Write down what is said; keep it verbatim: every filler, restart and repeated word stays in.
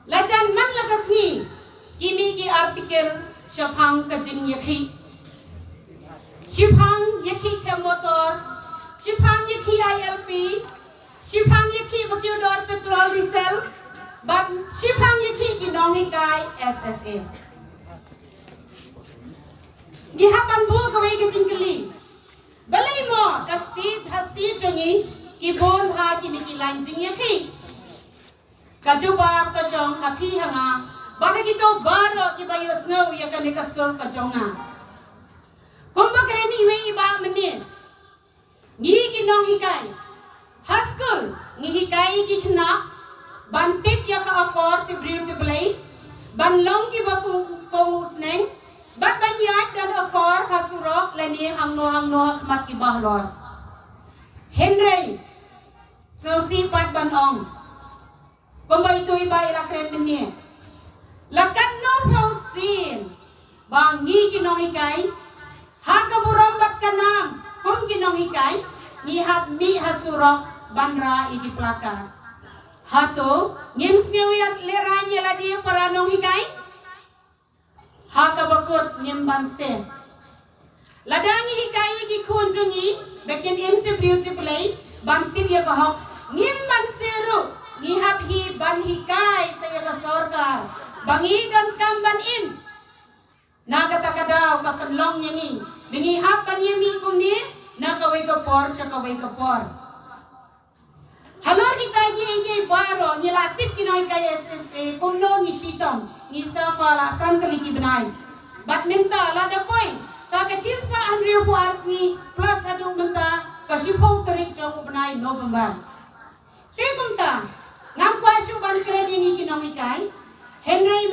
La jan man la ka sngi ki mih ki article shaphang ka jingïakhih. Shaphang ïakhih khem motor, shaphang ïakhih I L P, shaphang ïakhih ba kiew dor petrol diesel, bad shaphang ïakhih ki nonghikai S S A. Ngi hap ban buh kawei ka jingkylli. Balei mo ka state ha state jong ngi ki bun ha kine ki lain jingïakhih? Ka jubab ka shong ha phi ha nga, bad ha kito baroh kiba ïohsngew ïa kane ka sur ka jong nga. Kumba kren iwei i bah mynne, ngi ki nonghikai ha skul ngi hikai ki khynnah ban tip ïa ka akor te briew te Blei, ban long kiba kohnguh sneng, bad ban ïaid don akor ha surok lane hangno hangno ha khmat ki bahalor. Hynrei sngewsih pat ban ong, kumba itu i bah i la kren mynne, la katno phew sien ba ngi ki nonghikai, ha ka burom bad ka nam kum ki nonghikai, ngi hap mih ha surok ban rah ïa ki placard. Hato ngim sngew ïa lehrain ïa lade para nonghikai? Ha kaba kut ngim banse. Lada ngi hikai ïa ki khun jong ngi ba kin im te briew te Blei, ban tip ïa ka hok, ngim banse ruh ngi hap hi ban hikai sa ïa ka sorkar ba ngi donkam ban im. Na kata ka daw ka pynlong ïa ngi ba ngi hap ban ïa mih kumne na kawei ka por sha kawei ka por. Halor kita kiei kiei baroh ngi la tip ki nonghikai S S A kumno ngi shitom, ngi suffer la san tylli ki bnai. Bad mynta lada poi sa ka shispah hynriewphew ar sngi plus haduh mynta ka shiphew tarik jong u bnai November. Te kumta ngam kwah shuh ban kren ïa ngi ki nonghikai, hynrei